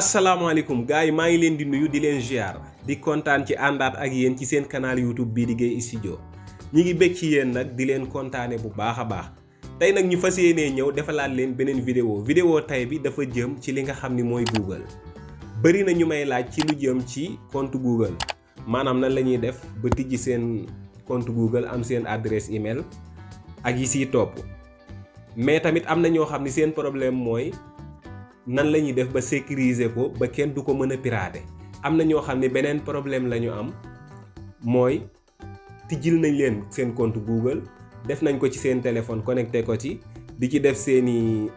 asalaamaaleykum gars yi maa ngi leen di nuyu di leen ziar di kontaan ci àndaat ak yéen ci seen canal YouTube bii di Gueye Studio ñi ngi bég ci yéen nag di leen kontaane bu baax a baax tey nag ñu fas yéenee ñëw defalaat leen beneen vidéo tey bi dafa jëm ci li nga xam ni mooy Google bëri na ñu may laaj ci lu jëm ci compte Google maanaam nan la ñuy def ba tijji seen compte Google am seen adresse email ak yi siy topp mais tamit am na ñoo xam ni seen problème mooy nan la ñuy def ba sécuriser ko ba kenn du ko mën a pirater am na ñoo xam ne beneen problème la ñu am mooy tijjil nañ leen seen compte Google def nañ ko ci seen téléphone connecté ko ci di ci def seeni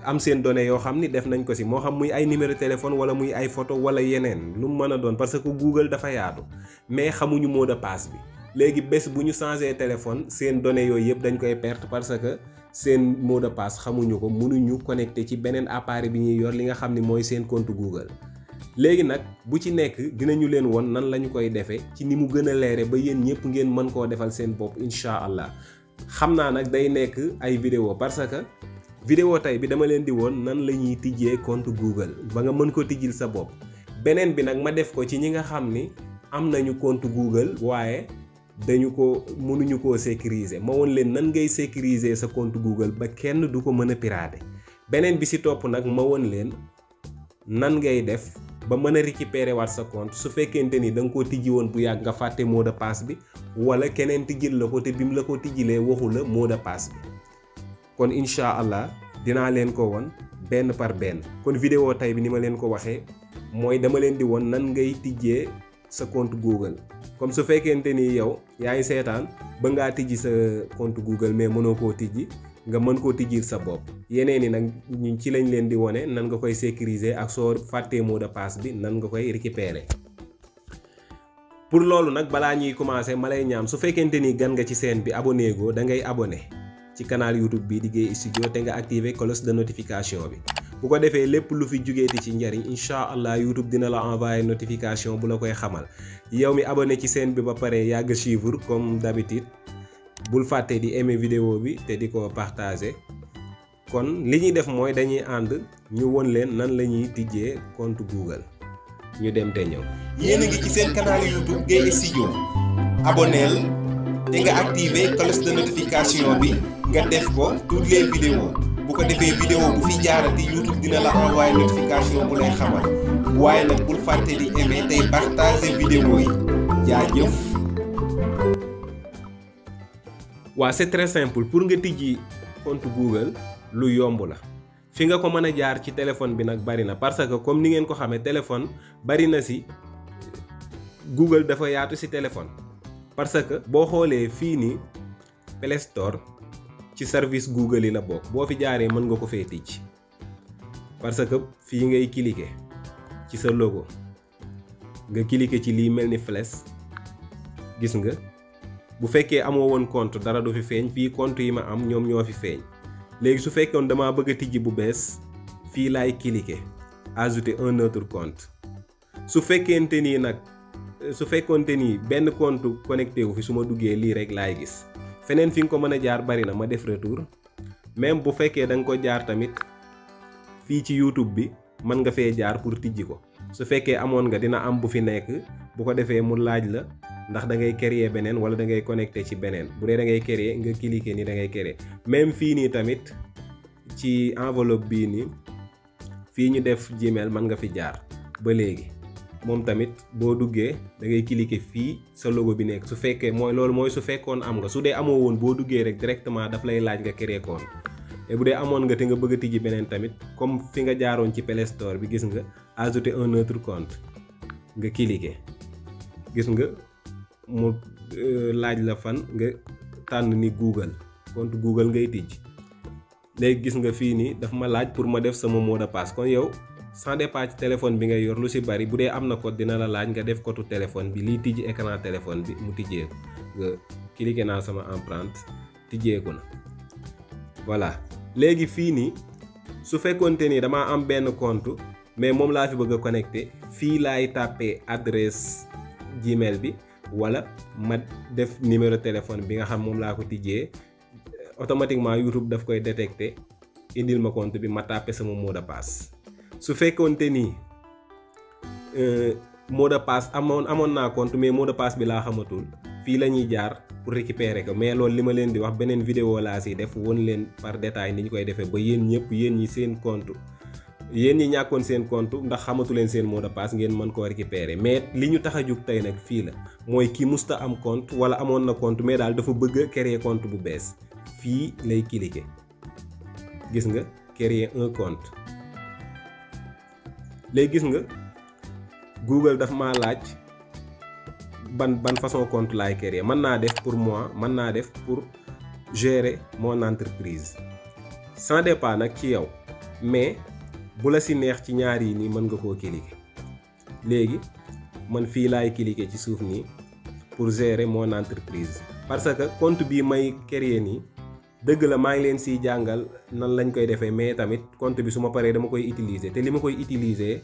am seen données yoo xam ni def nañ ko ci moo xam muy ay numéro téléphone wala muy ay photo wala yeneen lu mu mën a doon parce que Google dafa yaatu mais xamuñu mot de passe bi léegi bés bu ñu changé téléphone seen données yooyu yëpp dañ koy perte parce que seen mot de passe xamuñu ko mënuñu connecté ci beneen appareil bi ñuy yor li nga xam ni mooy seen compte Google léegi nag bu ci nekk dinañu leen won nan la ñu koy defee ci ni mu gën a leere ba yéen ñëpp ngeen mën koo defal seen bopp incha allah xam naa nag day nekk ay vidéo parce que vidéo tey bi dama leen di woon nan la ñuy tijjee compte Google ba nga mën ko tijjil sa bopp beneen bi nag ma def ko ci ñi nga xam ni am nañu compte Google waaye dañu ko mënuñu koo sécuriser ma woon leen nan ngay sécuriser sa compte Google ba kenn du ko mën a pirater beneen bi ci topp nag ma woon leen nan ngay def ba mën a récupérer waat sa compte su fekkente ni da nga koo tijji woon bu yàgg nga fàtte mot de passe bi wala keneen tijjil la ko te bi mu la ko tijjilee waxu la mot de passe bi kon incha allah dinaa leen ko won benn par benn kon vidéo tey bi ni ma leen ko waxee mooy dama leen di won nan ngay tijjee sa compte Google comme su fekkente ni yow yaa ngi seetaan ba ngaa tijji sa compte Google mais mënoo koo tijji nga mën koo tijjil sa bopp yeneen yi nag ñu ci lañ leen di wone nan nga koy sécuriser ak soo fàttee mot de passe bi nan nga koy récupérer pour loolu nag balaa ñuy commencer ma lay ñaan su fekkente ni gan nga ci chaîne bi abonné go da ngay abonné ci canal YouTube bi di Gueye Studio te nga activer cloche de notification bi bu ko defee lépp lu fi jugeeti ci njariñ incha allah YouTube dina la envoyer notification bu la koy xamal yow mi abonné ci chaîne bi ba pare yàgg suivre comme d'habitude bul fàtte di aimer vidéo bi te di ko partager kon li ñuy def mooy dañuy ànd ñu won leen nan la ñuy tijjee compte Google ñu dem te ñëw. yéen a ngi ci seen canal YouTube Gueye Studio abonneel te nga activer cloche de notification bi nga def ko toutes les vidéos bu ko defee vidéo bu fi jaarati YouTube dina la envoyer notification bu lay xamal waaye nag bul fàtte di aimer tey partager vidéo yi jaajëf. waa c'est très simple pour nga tijji compte Google lu yomb la fi nga ko mën a jaar ci téléphone bi nag bari na parce que comme ni ngeen ko xamee téléphone bari na ci Google dafa yaatu ci téléphone parce que boo xoolee fii nii Play Store ci service Google yi la bokk boo fi jaaree mën nga ko fee tijji parce que fii ngay cliquer ci sa logo nga cliquer ci lii mel ni flèche gis nga bu fekkee amoo woon compte dara du fi feeñ fii compte yi ma am ñoom ñoo fi feeñ léegi su fekkoon dama bëgg a tijji bu bees fii laay cliquer ajouter un autre compte su fekkente nii nag su fekkoonte ni benn compte connecté wu fi su ma duggee lii rek laay gis feneen fi nga ko mën a jaar bari na ma def retour même bu fekkee da nga ko jaar tamit fii ci YouTube bi mën nga fee jaar pour tijji ko su fekkee amoon nga dina am bu fi nekk bu ko defee mu laaj la ndax da ngay créer beneen wala da ngay connecté ci beneen bu dee da ngay créer nga cliquer ni da ngay créer même fii nii tamit ci enveloppe bii nii fii ñu def Gmail mën nga fi jaar ba léegi moom tamit boo duggee da ngay cliquer fii sa logo bi nekk su fekkee loolu mooy su fekkoon am nga su dee amoo woon boo duggee rek directement daf lay laaj nga créer compte et bu dee amoon nga te nga bëgg a tijji beneen tamit comme fi nga jaaroon ci Play Store bi gis nga ajouter un autre compte nga cliquer gis nga mu laaj la fan nga tànn ni Google compte Google ngay tijji léegi gis nga fii nii daf ma laaj pour ma def sama mot de passe kon yow sans départ ci téléphone bi ngay yor lu ci bari bu dee am na code dina la laaj nga def kotu téléphone bi liy tijji écran téléphone bi mu tijjeeku nga cliquer naa sama empreinte tijjeeku na voilà léegi fii nii su fekkoonte ni damaa am benn compte mais moom laa fi bëgg a connecté fii laay tàppee adresse Gmail bi wala ma def numéro téléphone bi nga xam moom laa ko tijjee automatiquement YouTube daf koy détecter indil ma compte bi ma tàppe sama mot de passe su fekkoonte ni mot de passe amoon naa compte mais mot de passe bi laa xamatul fii la ñuy jaar pour récupérer ko mais loolu li ma leen di wax beneen vidéo laa si def won leen par détail ni ñu koy defee ba yéen ñëpp yéen ñi seen compte yéen ñi ñàkkoon seen compte ndax xamatu leen seen mot de passe ngeen mën koo récupérer mais li ñu tax a jug tey nag fii la mooy kii musta am compte wala amoon na compte mais daal dafa bëgg a créer compte bu bees fii lay cliquer gis nga créer un compte léegi gis nga Google daf maa laaj ban façon compte laay créer mën naa def pour moi mën naa def pour gérer mon entreprise ça dépend nag ci yow mais bu la si neex ci ñaar yi nii mën nga koo cliquer léegi man fii laay cliquer ci suuf nii pour gérer mon entreprise parce que compte bii may créer nii dëgg la maa ngi leen siy jàngal nan lañ koy defee mais tamit compte bi su ma paree dama koy utiliser te li ma koy utiliser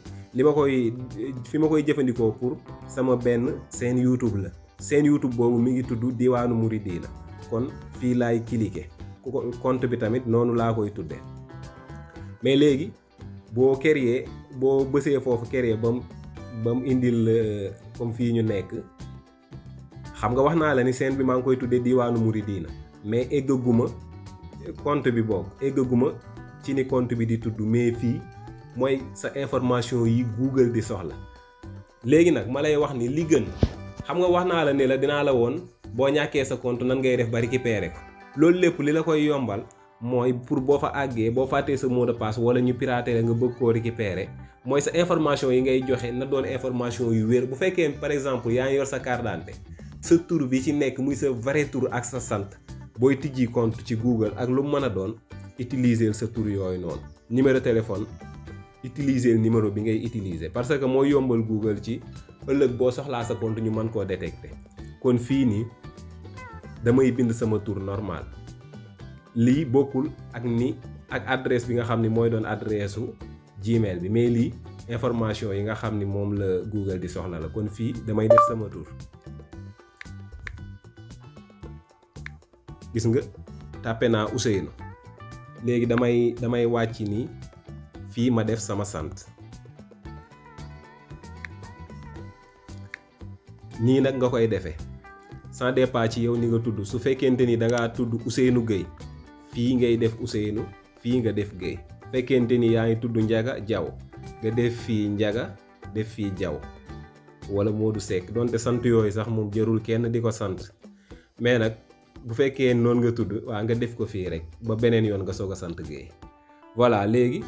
fi ma koy jëfandikoo pour sama benn seen YouTube la seen YouTube boobu mi ngi tudd Diwaanu Mouridina kon fii laay cliquer compte bi tamit noonu laa koy tuddee mais léegi boo créer boo bësee foofu créer ba mu indil comme fii ñu nekk xam nga wax naa la ni seen bi maa ngi koy tuddee Diwaanu Mouridina mais eggaguma compte bi bokk eggaguma ci ni compte bi di tudd mais fii mooy sa information yi Google di soxla léegi nag ma lay wax ni li gën xam nga wax naa la ne la dinaa la woon boo ñàkkee sa compte nan ngay def ba récupérer ko loolu lépp li la koy yombal mooy pour boo fa àggee boo fàttee sa mot de passe wala ñu pirater la nga bëgg koo récupérer mooy sa information yi ngay joxe na doon information yu wér bu fekkee par exemple yaa ngi yor sa carte d'identité sa tur bi ci nekk muy sa vrai tur ak sa sant booy tijji compte ci Google ak lu mu mën a doon utiliser sa tur yooyu noonu numéro téléphone utiliser numéro bi ngay utiliser parce que moo yombal Google ci ëllëg boo soxlaa sa compte ñu mën koo détecter kon fii nii damay bind sama tur normal lii bokkul ak adresse bi nga xam ni mooy doon adresse su Gmail bi mais lii information yi nga xam ni moom la Google di soxla la kon fii damay def sama tur gis nga tàppe naa Ousseynou léegi damay wàcc nii fii ma def sama sant nii nag nga koy defee ça dépend ci yow ni nga tudd su fekkente ni da ngaa tudd Ousseynou Gueye fii ngay def Ousseynou fii nga def Gueye fekkente ni yaa ngi tudd Ndiaga Diaw nga def fii Ndiaga def fii Diaw wala Modou Seck donte sant yooyu sax moom jërul kenn di ko sant mais nag bu fekkee noonu nga tudd waa nga def ko fii rek ba beneen yoon nga soog a sant Gueye voilà léegi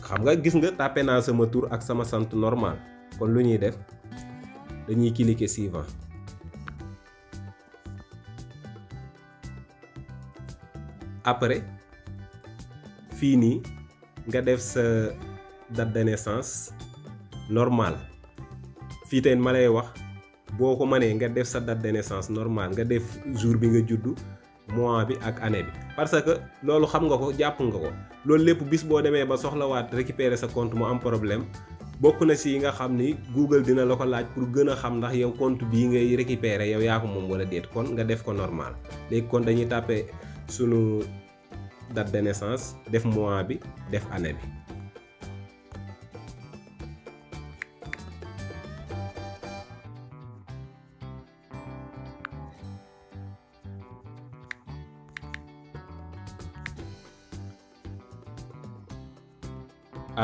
xam nga gis nga tàppe naa sama tur ak sama sant normal kon lu ñuy def dañuy cliquer suivant après fii nii nga def sa date de naissance normal fii tey ma lay wax boo ko mënee nga def sa date de naissance normal nga def jour bi nga juddu mois bi ak année bi parce que loolu xam nga ko jàpp nga ko loolu lépp bis boo demee ba soxlawaat récupérer sa compte mu am problème bokk na ci yi nga xam ni Google dina la ko laaj pour gën a xam ndax yow compte bii ngay récupérer yow yaa ko moom wala déet kon nga def ko normal léegi kon dañuy tàppe sunu date de naissance def mois bi def année bi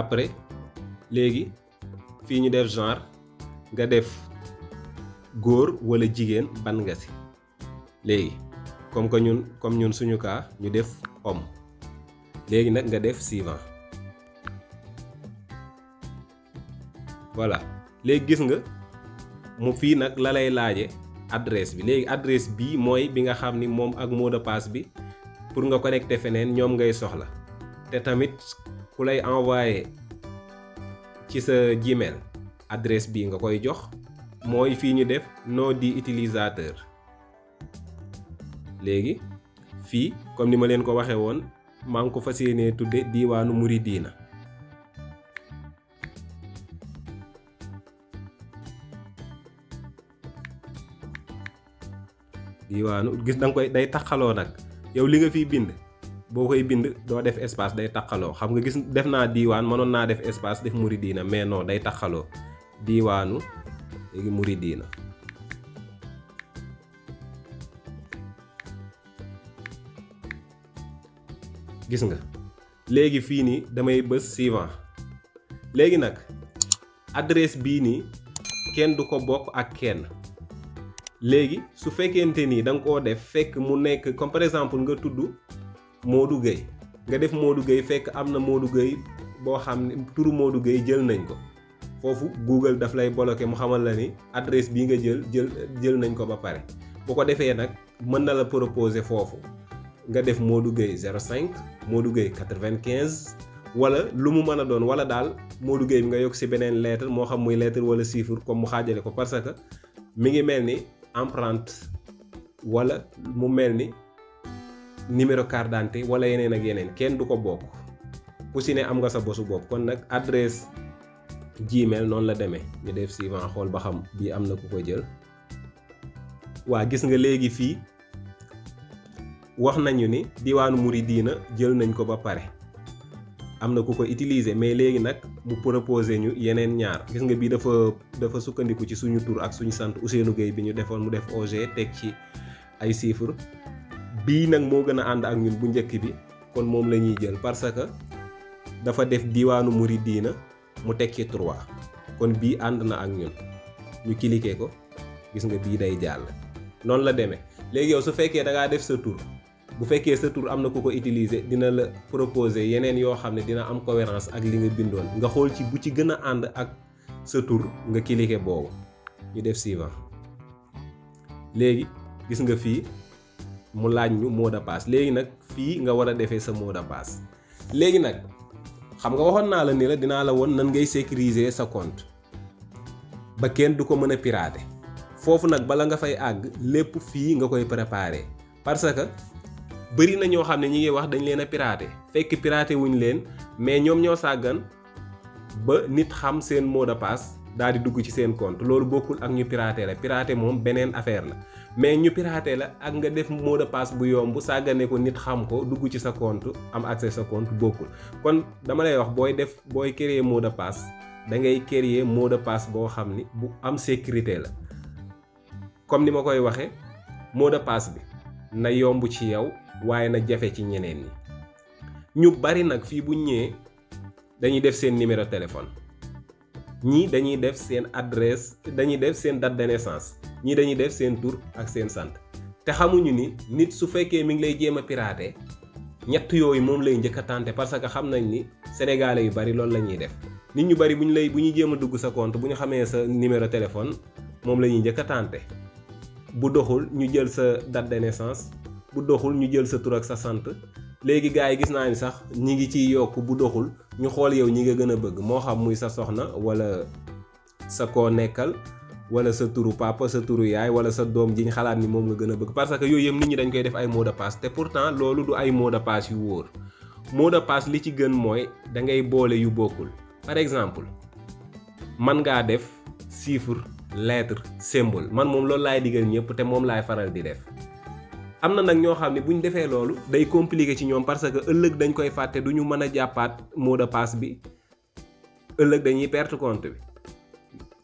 après léegi fii ñu def genre nga def góor wala jigéen ban nga ci léegi comme ñun suñu cas ñu def homme léegi nag nga def suivant voilà léegi gis nga mu fii nag la lay laaje adresse bi léegi adresse bii mooy bi nga xam ni moom ak mot de passe bi pour nga connecter feneen ñoom ngay soxla te tamit ku lay envoyer ci sa Gmail adresse bii nga koy jox mooy fii ñu def nom du utilisateur léegi fii comme ni ma leen ko waxee woon maa ngi ko fas yéenee tudde Diwaanu Mouridina Diwaanu gis da nga koy day taxaloo nag yow li nga fiy bind boo koy bind doo def espace day taqaloo. xam nga gis def naa diiwaan mënoon naa def espace def Mouridina mais non day taqaloo diiwaanu léegi Mouridina. gis nga léegi fii nii damay bës suivant. léegi nag adresse bii nii kenn du ko bokk ak kenn. léegi su fekkente ni da nga koo def fekk mu nekk comme par exemple nga tudd Modou Gueye nga def Modou Gueye fekk am na Modou Gueye boo xam ne turu Modou Gueye jël nañ ko foofu Google daf lay bloqué mu xamal la ni adresse bii nga jël nañ ko ba pare. bu ko defee nag mën na la proposer foofu nga def Modou Gueye 05 Modou Gueye 95 wala lu mu mën a doon wala daal Modou Gueye bi nga yokk ci beneen lettre moo xam muy lettre wala chiffre comme mu xaajale ko parce que mi ngi mel ni empreinte wala mu mel ni numéro carte d'identité wala yeneen ak yeneen kenn du ko bokk ku si ne am nga sa bosu bopp. kon nag adresse Gmail noonu la demee ñu def suivant xool ba xam bii am na ku ko jël. waa gis nga léegi fii wax nañu ni diwaanu Mouridina jël nañ ko ba pare am na ku ko utiliser mais léegi nag mu proposé ñu yeneen ñaar. gis nga bii dafa sukkandiku ci suñu tur ak suñu sant Ousseynou Gueye bi ñu defoon mu def OG teg ci ay chiffres. bii nag moo gën a ànd ak ñun bu njëkk bi kon moom la ñuy jël parce que dafa def diwaanu Mouridina mu teg ci 3 kon bii ànd na ak ñun ñu cliquer ko gis nga bii day jàll. noonu la demee léegi yow su fekkee da ngaa def sa tur bu fekkee sa tur am na ku ko utiliser dina la proposer yeneen yoo xam ne dina am cohérence ak li nga bindoon nga xool ci bu ci gën a ànd ak sa tur nga cliquer boobu ñu def suivant. léegi gis nga fii mu laaj ñu mot de passe léegi nag fii nga war a defee sa mot de passe. léegi nag xam nga waxoon naa la ni la dinaa la woon nan ngay sécuriser sa compte ba kenn du ko mën a pirater. foofu nag bala nga fay àgg lépp fii nga koy préparer parce que bëri na ñoo xam ne ñi ngi wax dañ leen a pirater fekk pirater wuñ leen mais ñoom ñoo sàggan ba nit xam seen mot de passe daal di dugg ci seen compte. loolu bokkul ak ñu pirater la pirater moom beneen affaire la mais ñu pirater la ak nga def mot de passe bu yomb sàggane ko nit xam ko dugg ci sa compte am accès sa compte bokkul. kon dama lay wax booy créer mot de passe da ngay créer mot de passe boo xam ni bu am sécurité la. comme ni ma koy waxee mot de passe bi na yomb ci yow waaye na jafe ci ñeneen ñi. ñu bari nag fii bu ñëwee dañuy def seen numéro téléphone ñii dañuy def seen adresse dañuy def seen date de naissance ñii dañuy def seen tur ak seen sant te xamuñu ni nit su fekkee mi ngi lay jéem a pirater ñett yooyu moom lay njëkk a tenter parce que xam nañ ni sénégalais yu bari loolu la ñuy def. nit ñu bari bu ñuy jéem a dugg sa compte bu ñu xamee sa numéro téléphone moom la ñuy njëkk a tenter. bu doxul ñu jël sa date de naissance bu doxul ñu jël sa tur ak sa sant. léegi gars yi gis naa ni sax ñi ngi ciy yokk bu doxul ñu xool yow ñi nga gën a bëgg moo xam muy sa soxna wala sa koo nekkal wala sa turu papa sa turu yaay wala sa doom ji ñu xalaat ni moom nga gën a bëgg parce que yooyu yëpp nit ñi dañ koy def ay mot de passe te pourtant loolu du ay mot de passe yu wóor. mot de passe li ci gën mooy da ngay boole yu bokkul. par exemple man ngaa def chiffre lettre symbole man moom loolu laay digal ñëpp te moom laay faral di def. am na nag ñoo xam ne bu ñu defee loolu day compliqué ci ñoom parce que ëllëg dañ koy fàtte du ñu mën a jàppaat mot de passe bi ëllëg dañuy perte compte bi.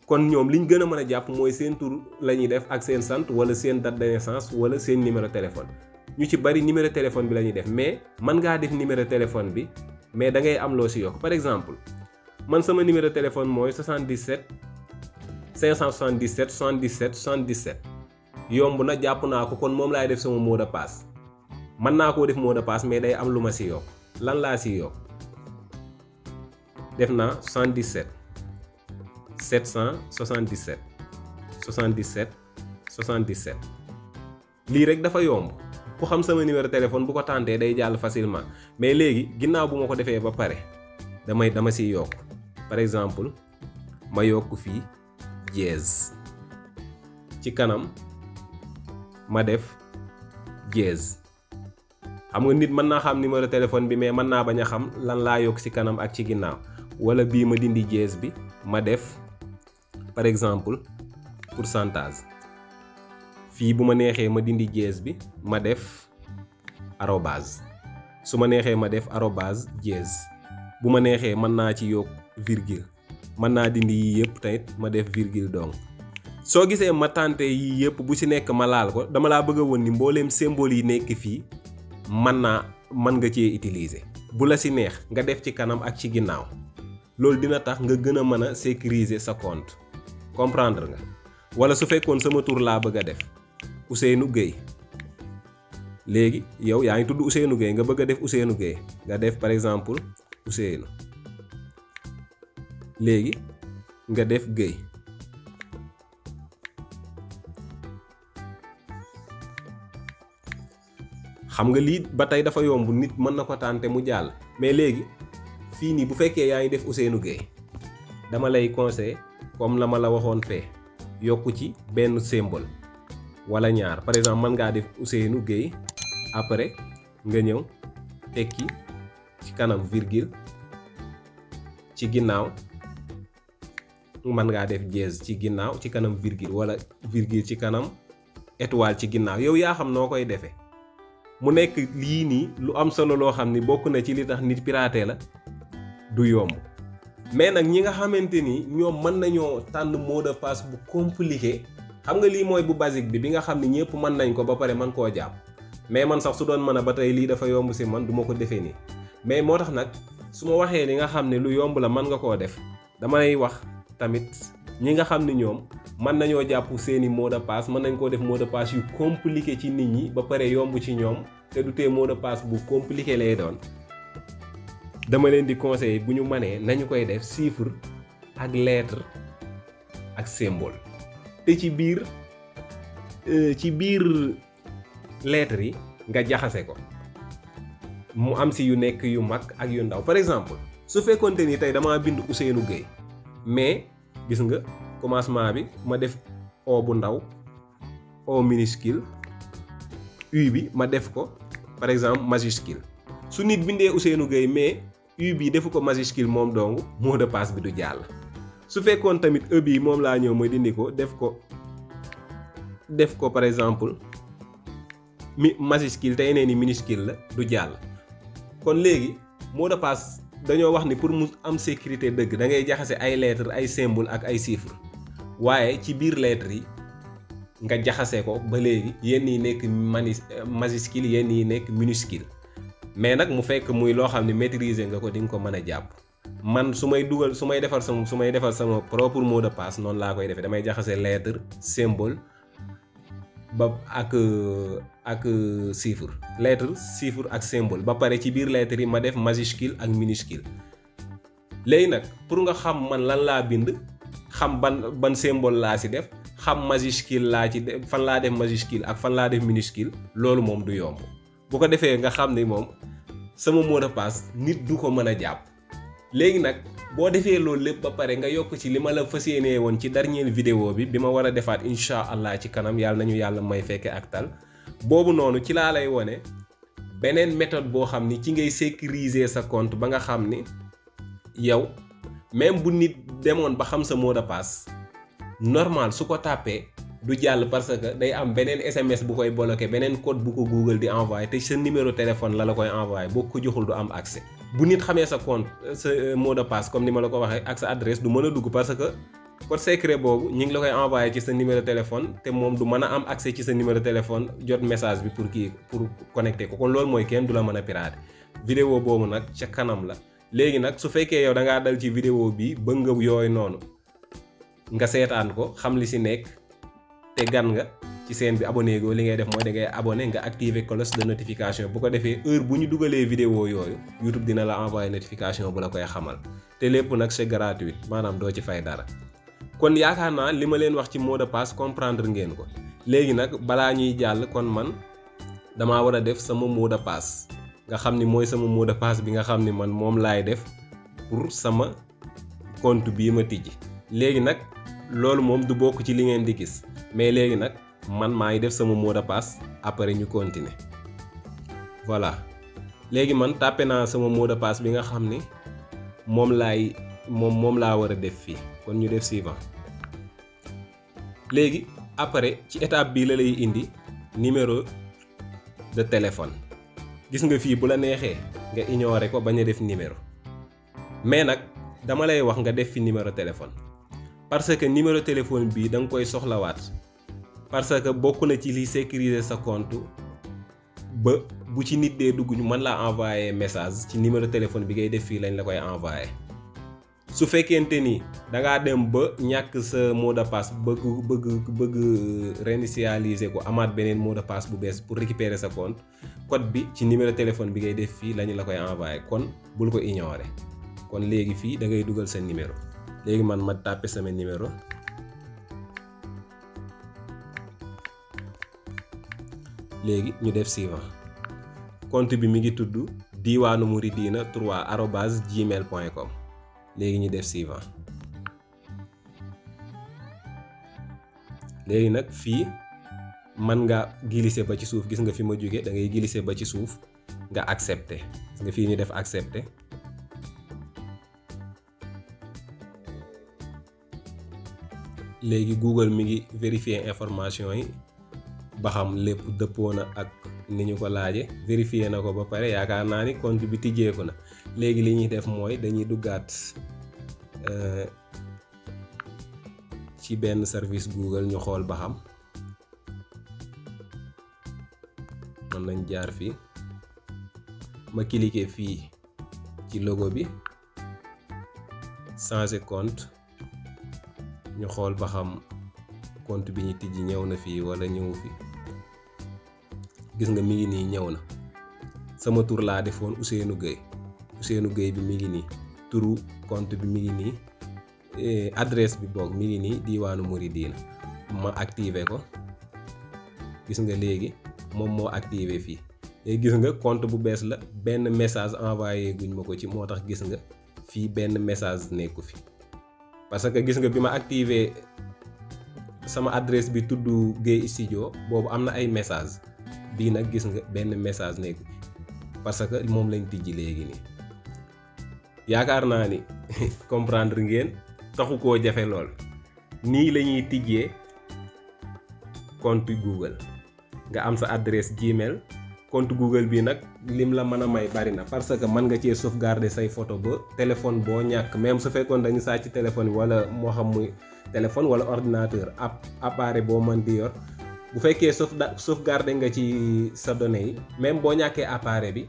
kon ñoom liñ gën a mën a jàpp mooy seen tur la ñuy def ak seen sant wala seen date de naissance wala seen numéro téléphone. ñu ci bari numéro téléphone bi la ñuy def mais mën ngaa def numéro téléphone bi mais da ngay am loo si yokk. par exemple man sama numéro téléphone mooy 77 577 77 77. yomb na jàpp naa ko kon moom laay def sama mot de passe mën naa koo def mot de passe mais day am lu ma si yokk. lan laa si yokk def naa 77 777 77 77. lii rek dafa yomb ku xam sama numéro téléphone bu ko tàntee day jàll facilement mais léegi ginnaaw bu ma ko defee ba pare dama siy yokk. par exemple ma yokk fii dièse ci kanam. ma def dièse xam nga nit mën naa xam numéro téléphone bi mais mën naa bañ a xam lan laa yokk ci kanam ak ci ginnaaw wala bii ma dindi dièse bi ma def par exemple pourcentage fii bu ma neexee ma dindi dièse bi ma def arobase su ma neexee ma def arobase dièse bu ma neexee mën naa ci yokk virgule mën naa dindi yii yëpp tamit ma def virgule donc soo gisee ma tenté yii yëpp bu ci nekk ma laal ko dama laa bëgg a woon ni mbooleem symbole yi nekk fii mën nga cee utiliser bu la ci neex nga def ci kanam ak ci ginnaaw loolu dina tax nga gën a mën a sécuriser sa compte comprendre nga wala su fekkoon sama tur laa bëgg a def Ousseynou Gueye léegi yow yaa ngi tudd Ousseynou Gueye nga bëgg a def Ousseynou Gueye nga def par exemple Ousseynou léegi nga def Gueye xam nga lii ba tey dafa yomb nit mën na ko tànte mu jàll mais léegi fii nii bu fekkee yaa ngi def Ousseynou Gueye dama lay conseiller comme la ma la waxoon fee yokku ci benn symbole wala ñaar par exemple mën ngaa def Ousseynou Gueye après nga ñëw tekki ci kanam virgule ci ginnaaw mën ngaa def dièse ci ginnaaw ci kanam virgule wala virgule ci kanam étoile ci ginnaaw yow yaa xam noo koy defee mu nekk lii nii lu am solo loo xam ni bokk na ci li tax nit piraté la du yomb mais nag ñi nga xamante ni ñoom mën nañoo tànn mot de passe bu compliqué xam nga lii mooy bu basique bi nga xam ni ñëpp mën nañ ko ba pare mën koo jàpp mais man sax su doon mën a ba tey lii dafa yomb si man du ma ko defee nii mais moo tax nag su ma waxee li nga xam ne lu yomb la mën nga koo def damay wax tamit ñi nga xam ni ñoom mën nañoo jàpp seeni mot de passe mën nañ koo def mot de passe yu compliqué ci nit ñi ba pare yomb ci ñoom te du tee mot de passe bu compliqué lay doon dama leen di conseiller bu ñu mënee nañu koy def chiffre ak lettre ak symbole te ci biir lettres yi nga jaxase ko mu am si yu nekk yu mag ak yu ndaw par exemple su fekkoonte ni tey damaa bind Ousseynou Gueye mais gis nga commencement bi ma def O bu ndaw O minuscule U bi ma def ko par exemple majuscule su nit bindee Ousseynou Gueye mais U bi defu ko majuscule moom dong mot de passe bi du jàll su fekkoon tamit E bi moom laa ñëw ma dindi ko def ko par exemple majuscule te yeneen ni minuscule la du jàll kon léegi mot de passe dañoo wax ni pour mu am sécurité dëgg da ngay jaxase ay lettres ay symboles ak ay chiffres waaye ci biir lettres yi nga jaxase ko ba léegi yenn yi nekk majuscule yenn yi nekk minuscule mais nag mu fekk muy loo xam ne maîtriser nga ko di nga ko mën a jàpp man su may defar sama propre mot de passe noonu laa koy defee damay jaxase lettre symbole ba ak chiffre lettre chiffre ak symbole ba pare ci biir lettres yi ma def majuscule ak minuscule léegi nag pour nga xam man lan laa bind xam ban symbole laa ci def xam majuscule laa ci def fan laa def majuscule ak fan laa def minuscule loolu moom du yomb bu ko defee nga xam ni moom sama mot de passe nit du ko mën a jàpp léegi nag boo defee loolu lépp ba pare nga yokk ci li ma la fas yéenee woon ci dernière vidéo bi ma war a defaat incha allah ci kanam yàlla nañu yàlla may fekke ak tal boobu noonu ci laa lay wone beneen méthode boo xam ni ci ngay sécuriser sa compte ba nga xam ni yow même bu nit demoon ba xam sa mot de passe normal su ko tàppee du jàll parce que day am beneen SMS bu koy bloqué beneen code bu ko Google di envoyé te sa numéro téléphone la koy envoyé boo ko joxul du am accès bu nit xamee sa compte sa mot de passe comme ni ma la ko waxee ak sa adresse du mën a dugg parce que code secret boobu ñu ngi la koy envoyé ci sa numéro téléphone te moom du mën a am accès ci sa numéro téléphone jot message bi pour connecter ko kon loolu mooy kenn du la mën a pirater vidéo boobu nag ca kanam la léegi nag su fekkee yow da ngaa dal ci vidéo bi bëgg nga yooyu noonu nga seetaan ko xam li si nekk te gan nga ci chaîne bi abonné go li ngay def mooy da ngay abonné nga activer cloche de notification bu ko defee heure bu ñu dugalee vidéo yooyu YouTube dina la envoyer notification bu la koy xamal te lépp nag c'est gratuit maanaam doo ci fay dara kon yaakaar naa li ma leen wax ci mot de passe comprendre ngeen ko léegi nag balaa ñuy jàll kon man damaa war a def sama mot de passe nga xam ni mooy sama mot de passe bi nga xam ni man moom laay def pour sama compte bii ma tijji léegi nag loolu moom du bokk ci li ngeen di gis mais léegi nag man maa ngi def sama mot de passe après ñu continuer voilà léegi man tàppe naa sama mot de passe bi nga xam ni moom laa war a def fii kon ñu def suivant léegi après ci étape bii la lay indi numéro de téléphone gis nga fii bu la neexee nga ignorer ko bañ a def numéro mais nag dama lay wax nga def fi numéro téléphone parce que numéro téléphone bii da nga koy soxlawaat parce que bokk na ci li sécuriser sa compte ba bu ci nit dee dugg ñu mën laa envoyer message ci numéro téléphone bi ngay def fii lañ la koy envoyer su fekkente ni da ngaa dem ba ñàkk sa mot de passe bëgg réinitialiser ko amaat beneen mot de passe bu bees pour récupérer sa compte code bi ci numéro téléphone bi ngay def fii lañu la koy envoyer kon bul ko ignorer kon léegi fii da ngay dugal sa numéro léegi man ma tàppe sama numéro léegi ñu def suivant compte bi mi ngi tudd diwaanu Mouridina 3@gmail.com léegi ñu def suivant léegi nag fii mën nga glisser ba ci suuf gis nga fi ma jóge da ngay glisser ba ci suuf nga accepter gis nga fii ñu def accepter léegi Google mi ngi vérifier information yi ba xam lépp dëppoo na ak ni ñu ko laaje vérifier na ko ba pare yaakaar naa ni compte bi tijjeeku na léegi li ñuy def mooy dañuy duggaat ci benn service Google ñu xool ba xam mën nañ jaar fii ma cliquer fii ci logo bi changer compte ñu xool ba xam compte bi ñu tijji ñëw na fii wala ñëw fi gis nga mi ngi nii ñëw na sama tur laa defoon Ousseynou Gueye bi mi ngi nii turu compte bi mi ngi nii adresse bi boog mi ngi nii diwaanu Mouridina ma activer ko gis nga léegi moom moo activer fii léegi gis nga compte bu bees la benn message envoyé guñ ma ko ci moo tax gis nga fii benn message nekku fi parce que gis nga bi ma activer sama adresse bi tudd Gueye Studio boobu am na ay message bii nag gis nga benn message nekku parce que moom lañ tijji léegi nii yaakaar naa ni comprendre ngeen taxu koo jafe lool nii la ñuy tijjee compte Google nga am sa adresse Gmail compte Google bi nag lim la mën a may bari na parce que mën nga cee sauvegarder say photo ba téléphone boo ñàkk même su fekkoon dañu sàcc téléphone yi wala moo xam muy téléphone wala ordinateur appareil boo mën di yor bu fekkee sauvegarder nga ci sa données yi même boo ñàkkee appareil bi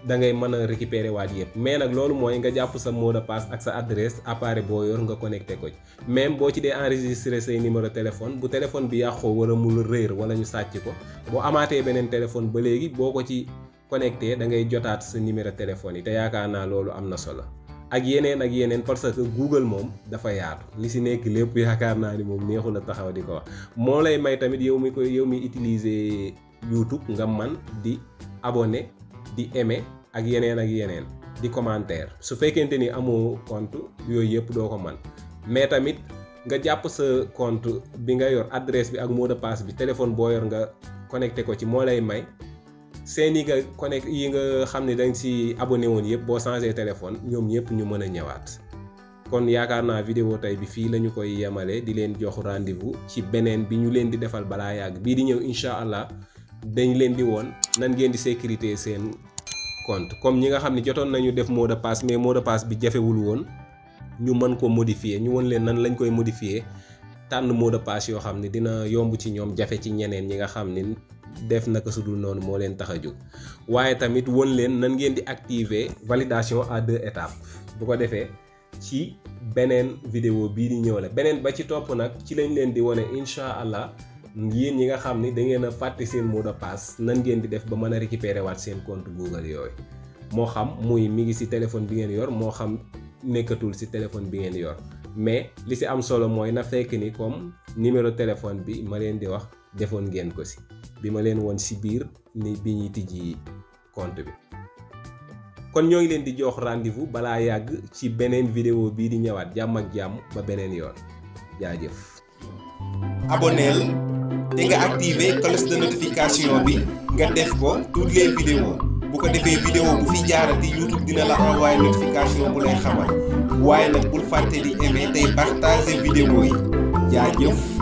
da ngay mën a récupérer waat yëpp mais nag loolu mooy nga jàpp sa mot de passe ak sa adresse appareil boo yor nga connecté ko ci même boo ci dee enregistrer say numéro téléphone bu téléphone bi yàqoo wala mu réer wala ñu sàcc ko boo amaatee beneen téléphone ba léegi boo ko ci connecté da ngay jotaat sa numéro téléphone yi te yaakaar naa loolu am na solo ak yeneen parce que Google moom dafa yaatu li si nekk lépp yaakaar naa ni moom neexul a taxaw di ko wax moo lay may tamit yow mi utiliser YouTube nga man di abonné di aimer ak yeneen di commentaire su fekkente ni amoo compte yooyu yëpp doo ko man mais tamit nga jàpp sa compte bi nga yor adresse bi ak mot de passe bi téléphone boo yor nga connecté ko ci moo lay may seen yi nga connecté yi nga xam ne danga si abonné woon yëpp boo changé téléphone ñoom ñëpp ñu mën a ñëwaat kon yaakaar naa vidéo tey bi fii la ñu koy yemale di leen jox rendez-vous ci beneen bi ñu leen di defal balaa yàgg bii di ñëw incha allah dañ leen di woon nan ngeen di sécurité seen compte comme ñi nga xam ne jotoon nañu def mot de passe mais mot de passe bi jafewul woon ñu mën ko modifier ñu won leen nan lañ koy modifier tànn mot de passe yoo xam ne dina yomb ci ñoom jafe ci ñeneen ñi nga xam ne def naka sudul noonu moo leen tax a jóg waaye tamit won leen nan ngeen di activer validation à 2 étapes bu ko defee ci beneen vidéo bii di ñëw la beneen ba ci topp nag ci lañ leen di wone incha allah yéen ñi nga xam ni da ngeen a fàtte seen mot de passe nan ngeen di def ba mën a récupérer waat seen compte Google yooyu moo xam muy mi ngi ci téléphone bi ngeen yor moo xam nekkatul ci téléphone bi ngeen yor mais li ci am solo mooy na fekk ni comme numéro téléphone bi ma leen di wax defoon ngeen ko ci bi ma leen woon ci biir ni bi ñuy tijji compte bi kon ñoo ngi leen di jox rendez-vous balaa yàgg ci beneen vidéo bii di ñëwaat jàmm ak jàmm ba beneen yoon jaajëf. abonneel te nga activer cloche de notification bi nga def ko toutes les vidéos bu ko defee vidéo bu fi jaarati YouTube dina la envoyer notification bu lay xamal waaye nag bul fàtte di aimer tey partager vidéo yi jaajëf.